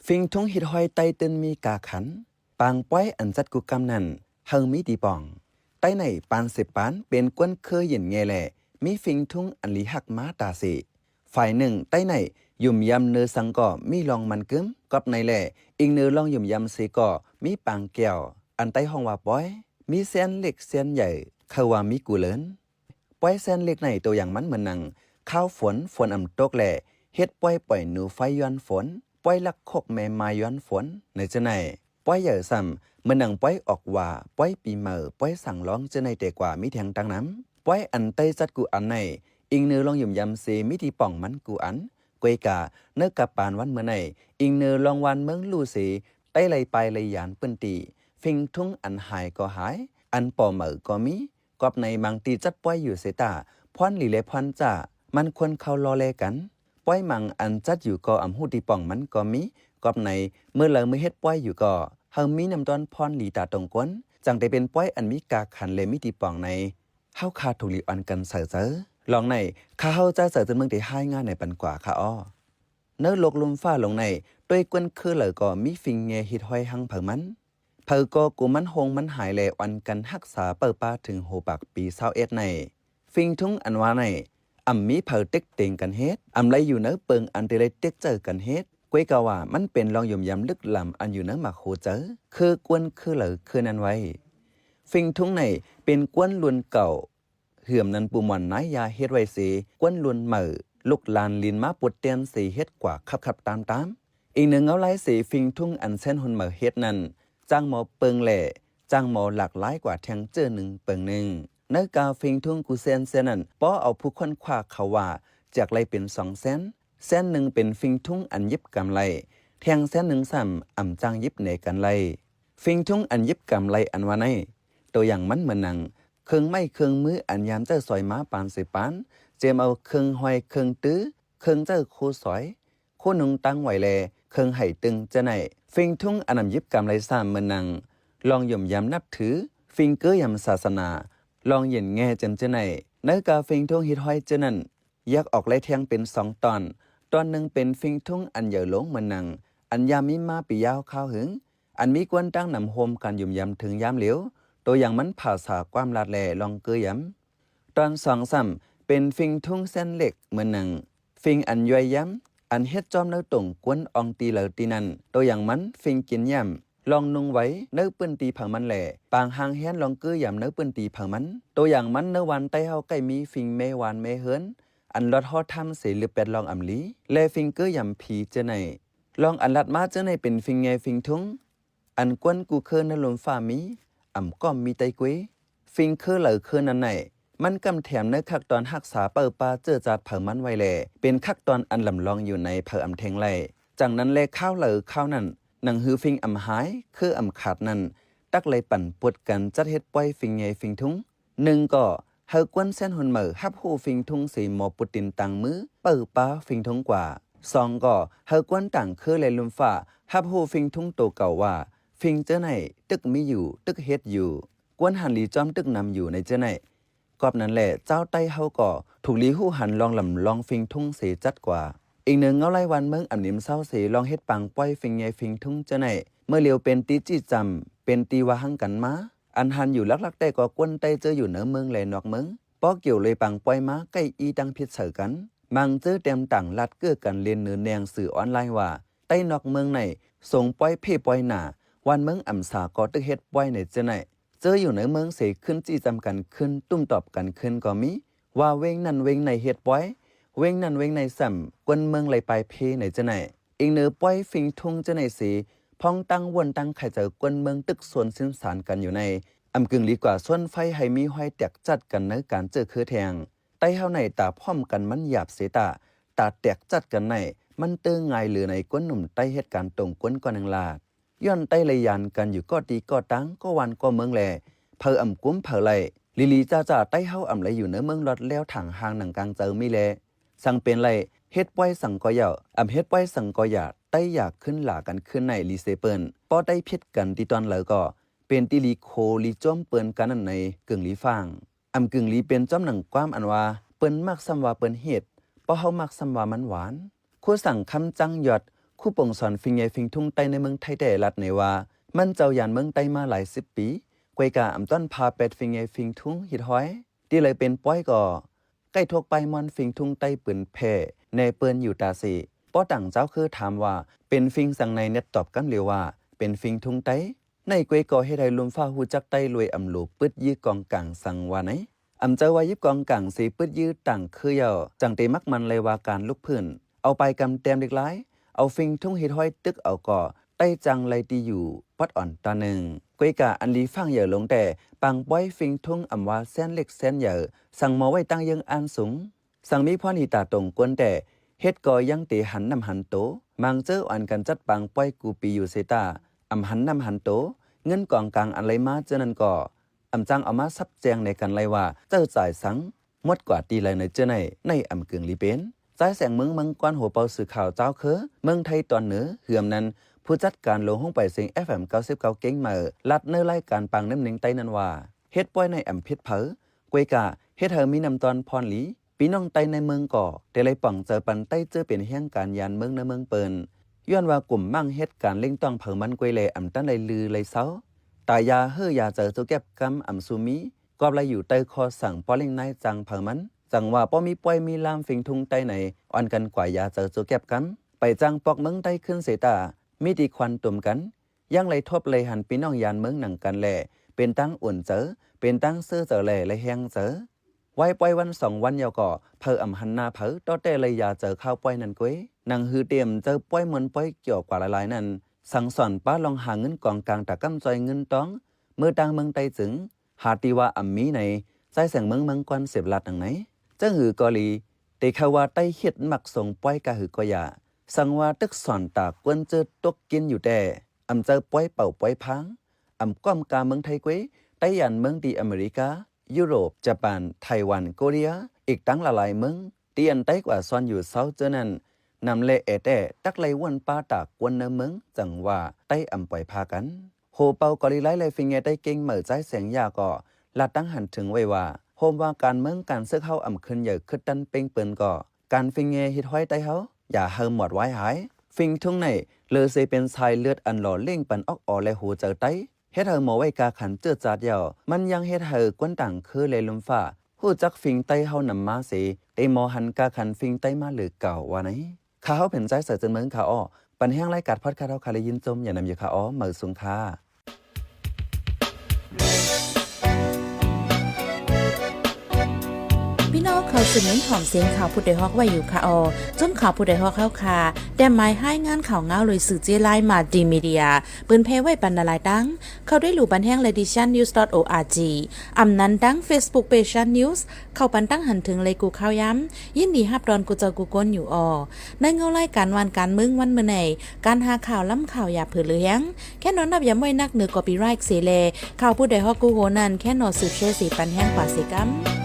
ຟິງທຸງຮີດຫ້ອຍໃຕ້ຕື່ນມີກາຂັນ, ປາງປ່ອຍອັນຈັດກຸກຳນັ້ນ ເຮົາມີຕີປ່ອງ. ໃຕ້ໃນປານເສບປານເປັນກວນເຄີເຢັນແງ່ແລະ ມີຟິງທຸງອັນລີຮັກມາຕາເສ. ຝ່າຍໜຶ່ງໃຕ້ໃນ ຫຍຸມຢຳເນີສັງກໍມີລອງມັນກຶມ, ກອບໃນແລ ອີງເນີລອງຫຍຸມຢຳເສກໍມີປາງແກ້ວ ອັນໃຕ້ຮ້ອງວ່າປ່ອຍ, ມີແຊນເລັກແຊນໃຫຍ່ ເຂົາວ່າມີກູເລີນ. ປ່ອຍແຊນເລັກໃນໂຕຢ່າງມັນເໝືອນໜັງ ຄາວຝົນ ຝົນອຳຕົກແລ ເຮັດປ່ອຍປ່ອຍໜູໄຟຍ້ອນຝົນ, ປ່ອຍລັກຄົກແມ່ມາຍຍ້ອນຝົນ ໃນເຈົ້າໃນ. ປ່ອຍໃຫຍ່ຊ້ຳ ເໝືອນໜັງປ່ອຍອອກຫວ້າ, ປ່ອຍປີໃໝ່, ປ່ອຍສັງລອງເຈົ້າໃນແຕ່ກວ່າມີແທງຕັ້ງນຳ. ປ່ອຍອັນໃຕ້ຈັດກູອັນໃນ ອີງເນີລອງຫຍຸມຢຳເສມີທີ່ປ່ອງມັນກູອັນ. ກວຍກາ ເນີກະປານວັນເມື່ອໃນ ອີງເນີລອງວານເມືອງລູເສ ໃຕ້ໄລປາຍໄລຢານປືນຕີ ຟິງທຸງອັນຫາຍກໍຫາຍ ອັນປໍໃໝ່ກໍມີ. ກອບໃນມັງຕີຈັດປ່ອຍຢູ່ເສຕາ ພອນຫຼີແລພອນຈ້າ ມັນຄວນເຂົ້າລໍແລກັນ. ປ່ອຍມັງອັນຈັດຢູ່ກໍອຳຮູ້ທີ່ປ່ອງມັນກໍມີ. ກອບໃນເມື່ອລາວມືເຮັດປ່ອຍຢູ່ກໍ ເຮົາມີນ້ຳຕ້ອນພອນຫຼີຕາຕົງກົ້ນ ຈັ່ງໄດ້ເປັນປ່ອຍອັນມີກາຂັນແລມີທີ່ປ່ອງໃນ. ເຮົາຂ້າທຸກລີອອນກັນໃສ່ໃຈ. ລອງໃນ ຂ້າເຮົາຈາໃສ່ຈະເມືອງທີ່ຫາຍງານໃນປັນກວ່າຂ້າອໍ. ເນີລົກລຸ່ມຟ້າລົງໃນ ດ້ວຍກວນຄືເລີກໍມີຟິງແງ່ຮີດຫ້ອຍຮັງເຜີາມັນ. ເຜີາກໍກູມັນໂຮງມັນຫາຍແລອອນກັນຮັກສາເປີປາເຖິງໂຮປາກປີຊາວເອັດໃນ. ຟິງທຸງອັນວ່າໃນ ອຳມີເຜີາເຕັກເຕັງກັນເຮັດ, ອຳໄລຢູ່ເນີເປິງອັນເຕໄລເຕັກເຈີກັນເຮັດ. ກວຍກາວ່າມັນເປັນລອງຫຍຸມຢຳລຶກລຳອັນຢູ່ເນີໝາກໂຮເຈີ ຄືກວນຄືເລີຄືນັ້ນໄວ້. ຟິງທຸງໃນເປັນກວນລຸນເກົ່າ ເຫືອມນັ້ນປູ່ໝອນນາຍຢາເຮັດໄວ້ເສ ກວນລຸນໃໝ່ ລູກຫຼານລິນມາປຸດແຕ່ນເສເຮັດກວ່າຂັບໆຕາມໆ. ອີງເນີເງົາລາຍເສຟິງທຸງອັນແຊນຮຸນໃໝ່ເຮັດນັ້ນ ຈ້າງໝໍເປິງແລ ຈ້າງໝໍຫຼາກຫຼາຍກວ່າແທ່ງເຈີໜຶ່ງເປິງໜຶ່ງ. ໃນກາຟິງທຸງກູແຊນແຊນນັ້ນ ປໍເອົາຜູ້ຄົ້ນຄວ້າເຂົາວ່າ ຈາກໄລ່ເປັນສອງແຊນ, ແຊນໜຶ່ງເປັນຟິງທຸງອັນຫຍິບກຳໄລ, ແທ່ງແຊນໜຶ່ງຊ້ຳອຳຈ້າງຫຍິບແນກັນໄລ່. ຟິງທຸງອັນຫຍິບກຳໄລອັນວ່າໃນ ໂຕຢ່າງມັນເໝືອນໜັງ ເຄື່ອງໄມ້ເຄື່ອງມືອັນຍາມໃຊ້ສອຍມາປານເສປານ, ເຈມເອົາເຄື່ອງຫ້ອຍເຄື່ອງຕື້, ເຄື່ອງໃຊ້ຄູ່ສອຍ, ຄູ່ນຸ່ງຕັ້ງໄວ້ແລ ເຄື່ອງໄຫຕຶງເຈົ້າໃນ. ຟິງທຸງອັນນຳຫຍິບກຳໄລຊ້ຳເໝືອນໜັງ ລອງຢົມຢຳນັບຖື, ຟິງເກີຍຳສາສະໜາ, ລອງເຢັນແງ່ເຈີມເຈົ້າໃນ. ໃນກາຟິງທຸງຮີດຫ້ອຍເຈົ້ານັ້ນ ແຍກອອກໄລ່ແທ່ງເປັນສອງຕອນ, ຕອນໜຶ່ງເປັນຟິງທຸງອັນໃຫຍ່ຫຼວງເໝືອນໜັງ ອັນຍາມມີມາປີຍາວຄາວຫຶງ, ອັນມີກວນຕັ້ງນຳໂຮມກັນຫຍຸມຢຳເຖິງຍາມຫຼຽວ, ໂຕຢ່າງມັນພາສາຄວາມລາດແລລອງເກີຍຳ. ຕອນສອງຊ້ຳເປັນຟິງທຸງແຊນເລັກເໝືອນໜັງ ຟິງອັນຢ້ອຍຢຳ ອັນເຮັດຈອມໃນຕົງກວນອອງຕີເລີຕີນັ້ນ, ໂຕຢ່າງມັນ ຟິງກິນຢຳ ລອງນຸ່ງໄວໃນພື້ນທີ່ເຜົ່າມັນແລ ປາງຮ່າງແຮນລອງເກີຍຳໃນພື້ນທີ່ເຜົ່າມັນ. ໂຕຢ່າງມັນ ໃນວານໃຕ້ເຮົາໃກ້ມີຟິງແມ່ວານແມ່ເຮືອນ ອັນລອດຫໍຖ້ຳເສລຶບແປດລອງອຳລີ ແລ ຟິງເກີຍຳຜີເຈົ້າໃນ. ລອງອັນລາດມາເຈົ້າໃນເປັນຟິງແງ່ຟິງທຸງ ອັນກວນກູເຄີໃນລົມຟ້າມີ ອຳກ້ອມມີໃຕ້ກຸຍ ຟິງເຄີເລີເຄີນັ້ນໃນ ມັນກຳແຖມໃນຄັກຕອນຮັກສາເປົາປາເຈີຈາດເຜົ່າມັນໄວ້ແລ ເປັນຄັກຕອນອັນລຳລອງຢູ່ໃນເຜົ່າອຳແທງໄລ. ຈັ່ງນັ້ນແລ ຄາວເລີຄາວນັ້ນ ໜັງຫື່ຟິງອຳຫາຍ ເຄີອຳຂາດນັ້ນ ຕັກໄລປັ່ນປົດກັນຈັດເຮັດປ່ອຍຟິງແງ່ຟິງທຸງ. ໜຶ່ງກໍ ເຮົາກວນແຊນຮຸນເໝີຮັບຮູ້ຟິງທຸງເສໝໍປຸດຕິນຕາງມື ເປົາປາຟິງທຸງກວ່າ. ສອງກໍ ເຮົາກວນຕ່າງເຄີແລລຸມຟ້າ ຮັບຮູ້ຟິງທຸງໂຕເກົ່າວ່າ ຟິງເຈີໃນ ຕຶກມີຢູ່ ຕຶກເຮັດຢູ່ ກວນຫັນລີຈອມຕຶກນຳຢູ່ໃນເຈີໃນ. ກອບນັ້ນແລ ເຈົ້າໃຕ້ເຮົາກໍ ຖືກລີຮູ້ຫັນລອງລຳລອງຟິງທຸງເສຈັດກວ່າ. ອີງເໜີເງົາໄລວານເມືອງອຳນິມເຊົາເສລອງເຮັດປາງປ່ອຍຟິງແງ່ຟິງທຸງເຈີໃນ ເມື່ອລຽວເປັນຕີຈີ້ຈຳ ເປັນຕີວ່າຮັງກັນມາ. ອັນຫັນຢູ່ຫຼັກໆແຕ່ກໍກວນໃຕ້ເຈີຢູ່ໃນເມືອງແລນອກເມືອງ ປໍກ່ຽວເລີຍປາງປ່ອຍມາໃກ້ອີ່ຕ່າງຜິດໃສ່ກັນ. ມັງເຈີແຕ້ມຕ່າງລາດເກື້ອກັນເລນເນີແນງສື່ອອນລາຍວ່າ ໃຕ້ນອກເມືອງໃນ ສົງປ່ອຍເພປ່ອຍໜາ ວານເມືອງອຳສາກໍຕຶກເຮັດປ່ອຍໃນເຈີໃນ. ເຈີຢູ່ໃນເມືອງເສຂຶ້ນຈີ້ຈຳກັນຂຶ້ນ ຕຸ້ມຕອບກັນຂຶ້ນກໍມີ ວ່າເວັງນັ້ນເວັງໃນເຮັດປ່ອຍ ເວັງນັ້ນເວັງໃນຊ້ຳ ກວນເມືອງໄລ່ປາຍເພໃນເຈີໃນ. ອີງເໜີປ່ອຍຟິງທຸງເຈີໃນເສ ພ້ອງຕັ້ງວົນຕັ້ງໄຂເຈົ້າກວນເມືອງຕຶກຊວນຊິນສານກັນຢູ່ໃນ ອຳກຶ່ງລີກວ່າຊວນໄຟໃຫ້ມີຮອຍແຕກຈັດກັນໃນການເຈີເຄືແທງ. ໃຕ້ເຮົາໃນຕາພ້ອມກັນມັນຫຍາບເສຕາ ຕາແຕກຈັດກັນໃນ ມັນເຕີງ່າຍຫຼືໃນກວນໜຸ່ມໃຕ້ເຮັດການຕົງກວນກໍໜຶ່ງລາດ. ຍ້ອນໃຕ້ໄລຍານກັນຢູ່ກໍຕີກໍຕາງ ກໍວານກໍເມືອງແລ ເຜີອອຳກຸມເຜີໄລ ລີລີຈ້າໆ ໃຕ້ເຮົາອຳໄລຢູ່ໃນເມືອງລອດແລ້ວທາງຫ່າງໜັງກາງເຈົ້າມີແລ. ສັງເປັນໄລ ເຮັດປ່ອຍສັງກໍຢາວ ອຳເຮັດປ່ອຍສັງກໍຢາ ໃຕ້ຢາຂຶ້ນຫຼາກັນຂຶ້ນໃນລີເສເປິ້ນ ປໍໃຕ້ຜິດກັນທີ່ຕອນເລີກໍ ເປັນທີ່ລີໂຄລີໂຈມເປິ້ນກັນນັ້ນໃນກຶ່ງລີຟັງ. ອຳກຶ່ງລີເປັນຈ້ອມໜັງຄວາມອັນວ່າ ເປິ້ນມັກຊ້ຳວ່າເປິ້ນເຮັດ ປໍເຮົາມັກຊ້ຳວ່າມັນຫວານ. ຄູສັງຄຳຈັ່ງຍອດ ຄູປົງສອນຝິ່ງແຍ່ຝິ່ງທຸງໄຕ້ໃນເມືອງໄທແຕ້ ລັດໃນວ່າ ມັນເຈົ້າຢານເມືອງໄຕ້ມາຫຼາຍສິບປີ, ກວຍກາອຳຕ້ອນພາແປດຝິ່ງແຍ່ຝິ່ງທຸງຮີດຮອຍ ທີ່ເລີຍເປັນປ້ອຍກໍ ໃກ້ທົກປ້າຍມ່ອນຝິ່ງທຸງໄຕ້ປືນແຜ່ແນ່ເປີ້ນຢູ່ຕາເສ. ພໍຕ່າງເຈົ້າຄືຖາມວ່າ ເປັນຝິ່ງສັງໃນ ແນດຕອບກັນເລວວ່າ ເປັນຝິ່ງທຸງໄຕ້. ໃນກວຍກໍເຮັດໃຫ້ລຸມຟ້າຮູ້ຈັກໄຕ້ລວຍອຳໂລປຶດຢື້ກອງກາງສັງວ່າໃນ. ອຳເຈີວ່າຢິບກອງກາງເສປຶດຢື້ຕ່າງຄືເຍົາ ຈັ່ງເຕມັກມັນໄລວ່າການລຸກພື້ນ ເອົາປາຍກຳແຕ້ມເຫຼັກລາຍ ເອົາຝິງທຸງເຮັດຫ້ອຍຕຶກເອົາກໍ ໄຕ້ຈັ່ງໄລຕີຢູ່ປອດອ່ອນຕາໜຶ່ງ. ກວຍກາອັນລີຝາງເຫຍີລົງແຕ່ ປາງປ້ອຍຝິງທຸງອຳວ່າແສນເລັກແສນໃຫຍ່ ສັງມໍໄວ້ຕັ້ງເຢື້ອງອ່ານສູງ. ສັງມີພອນທີ່ຕາຕົງກວນແຕ່ ເຮັດກໍຍັງເຕຫັນໜ້າຫັນໂຕ. ມາງເຈີອອນກັນຈັດປາງປ້ອຍກູປີຢູ່ເສຕາ ອຳຫັນໜ້າຫັນໂຕ. ເງິນກອງກາງອັນໄລມາເຈີນັ້ນກໍ ອຳຈ້າງເອົາມາສັບແຈງໃນກັນໄລວ່າ ເຈົ້າຈ່າຍສັງ ໝົດກວ່າຕີໄລໃນເຈີໄນ ໃນອຳກຶງລີເປນ. ຊາຍແສງເມືອງມັງກອນ ຫົວເປົ່າສື່ຂ່າວເຈົ້າເຄີເມືອງໄທຕອນເໜືອ ເຮືອມນັ້ນ ຜູ້ຈັດການໂລງໂຮງປາຍເສງ ເອັຟເອັມ ເກົ້າສິບເກົ້າ ເກັງໃໝ່ ລັດໃນລາຍການປາງເນີມນິງໄຕ້ນັ້ນວ່າ ເຮັດປ້ອຍໃນອຳຜິດເຜີ ກວຍກາເຮັດໃຫ້ມີນ້ຳຕອນພອນລີ. ພີ່ນ້ອງໄຕ້ໃນເມືອງກໍ ແຕ່ໄລປ່ອງເຈີປັນໄຕ້ເຈີເປັນແຮງການຢານເມືອງໃນເມືອງເປິນ ຍ້ອນວ່າກຸ່ມມ້າງເຮັດການເລັ່ງຕ້ອງເຜີມັນກວຍແລ ອຳຕັນໄລລືໄລເຊົາ ຕາຢາເຮີຢາເຈີໂຈແກັບກຳອຳຊູມີ ກອບໄລຢູ່ໃຕ້ຄໍສັ່ງປ້ອຍເລັ່ງນາຍຈ້າງເຜີມັນ. ຈັ່ງວ່າປ້ອຍມີປ້ອຍມີລາມຝິງທຸງໄຕ້ໃນ ອອນກັນກວາຢາເຈີໂຈແກັບກຳ ໄປຈ້າງປອກເມືອງໄຕ້ຂຶ້ນເສຕາ ມີທີ່ຄວັນຕົມກັນ ຍັງໄລທົບໄລຫັນພີ່ນ້ອງຢານເມືອງໜັງກັນແລ ເປັນຕັ້ງອຸ່ນເຈີ ເປັນຕັ້ງເຊື່ອເຈີແລ ໄລແຮງເຈີ. ໄວ້ປ່ອຍວັນສອງວັນຍາວກໍ ເຜີອຳຫັນໜ້າເຜີ ຕໍ່ແຕ່ໄລຢາເຈີຂ້າວປ່ອຍນັ້ນກວຍ ໜັງຮືເຕມເຈີປ່ອຍມ່ວນປ່ອຍກ່ຽວກວ່າຫຼາຍໆນັ້ນ ສັ່ງສອນປ້າລອງຫາເງິນກອງກາງຕາກຳຈ່ອຍເງິນຕ້ອງ ເມືອຕ່າງເມືອງໄຕ້ຈຶ່ງ ຫາທີ່ວ່າອຳມີໃນ ຊາຍແສງເມືອງມັງກອນເສບລັດໜັງໃນ. ເຈີຫືກໍລີ ເຕເຂົ້າວ່າໄຕ້ເຮັດມັກຊົງປ່ອຍກະຫືກໍຢາ ສັງວ່າຕຶກສອນຕາກວນເຈີຕົກກິນຢູ່ແຕ່ ອຳເຈີປ່ອຍເປົ່າປ່ອຍພາງ ອຳກ້ອມກາເມືອງໄທກວຍ ໄຕ້ຢານເມືອງທີ່ອາເມລິກາ ຢູໂຣບ ຈະປານ ໄຕ້ຫວັນ ໂກເຣຍ ອີກຕັ້ງຫຼາຍໆເມືອງ ທີ່ອັນໄຕ້ກວ່າຊອນຢູ່ເຊົາເຈີນັ້ນ ນຳແລແອແຕ້ ຕັກໄລວນປ້າຕາກວນໃນເມືອງ ຈັ່ງວ່າໄຕ້ອຳປ່ອຍພາກັນ. ໂຮເປົ່າກໍລີໄລ ແລຝິງແຍ່ໄຕ້ເກັ່ງເໝີ ຊາຍແສງຢາກໍ ລາດຕັ້ງຫັນເຖິງໄວ້ວ່າ ໂຮມວ່າການເມືອງການເສິກເຮົາອຳຂຶ້ນໃຫຍ່ ຄຶດຕັນເປັ່ງເປິນກໍ ການຝິງແຍ່ເຮັດຫ້ອຍໄຕ້ເຮົາ ຢ່າໃຫ້ໝອດວາຍຫາຍ. ຝິງທຸງໃນ ເລີເຊເປັນສາຍເລືອດອັນຫຼໍ່ເລັ່ງປັນອອກອໍ ແລຫົວໃຈໄຕ້ ເຮັດໃຫ້ໝໍໄວ້ກາຂັນເຈີດຈາດຢາວ ມັນຍັງເຮັດໃຫ້ກວນຕ່າງຄື ແລລຸ່ມຟ້າ ຮູ້ຈັກຝິງໄຕ້ເຮົານຳມາເສ ເຕໝໍຫັນກາຂັນຝິງໄຕ້ມາເຫຼືອເກົ່າວ່າໃນ. ຂ້າເຮົາເປັນຊາຍເສືອເຈີນເມືອງ ຂ້າອໍ ປັນແຮງລາຍການພອດຄາສເຮົາ ຂ້າໄດ້ຍິນຊົມ ຢ່ານຳຢູ່ ຂ້າອໍ ເໝີສູງ ຂ້າ. ພີ່ນ້ອງເຂົ້າສູ່ເມັນຫອມສຽງຂ່າວຜູ້ດອຍຮອກໄວ້ຢູ່ ຂ້າອໍ ຊົມຂ່າວຜູ້ດອຍຮອກເຮົາ ຂ້າ ແຕ້ມໝາຍຮາຍງານຂ່າວງາວໂດຍສື່ເຈ້ລາຍ ມັລຕິມີເດຍ ເປີນແຜ່ໄວ້ປັນຫຼາຍໆຕັ້ງ ເຂົ້າດ້ວຍລູກບັນແຮງ ແລະ ດິຊານນິວສ໌ ດອດ ໂອ ອາຣ໌ ຈີ ອຳນັ້ນ ດັ່ງ ເຟສບຸກ ເພຈ ດິຊານນິວສ໌ ເຂົ້າປັນຕັ້ງຫັນເຖິງ ແລະ ກູ່ຂ່າວຢາມ ຍິນດີຮັບດອນກູ່ເຈົ້າກູ່ຄົນຢູ່ ອໍ ໃນເງົາລາຍການວານການເມືອງວັນມື້ໃນ ການຫາຂ່າວ ລຳຂ່າວຢ່າເຜີເຫຼືອແຮງ ແຄ່ນອນນັບຢາມໄວ້ນັກເໜືອ copyright ເສແລ ຂ່າວຜູ້ດອຍຮອກກູ່ໂຮນັ້ນ ແຄ່ນອນສືບແຊເສປັນແຮງກວ່າເສກຳ.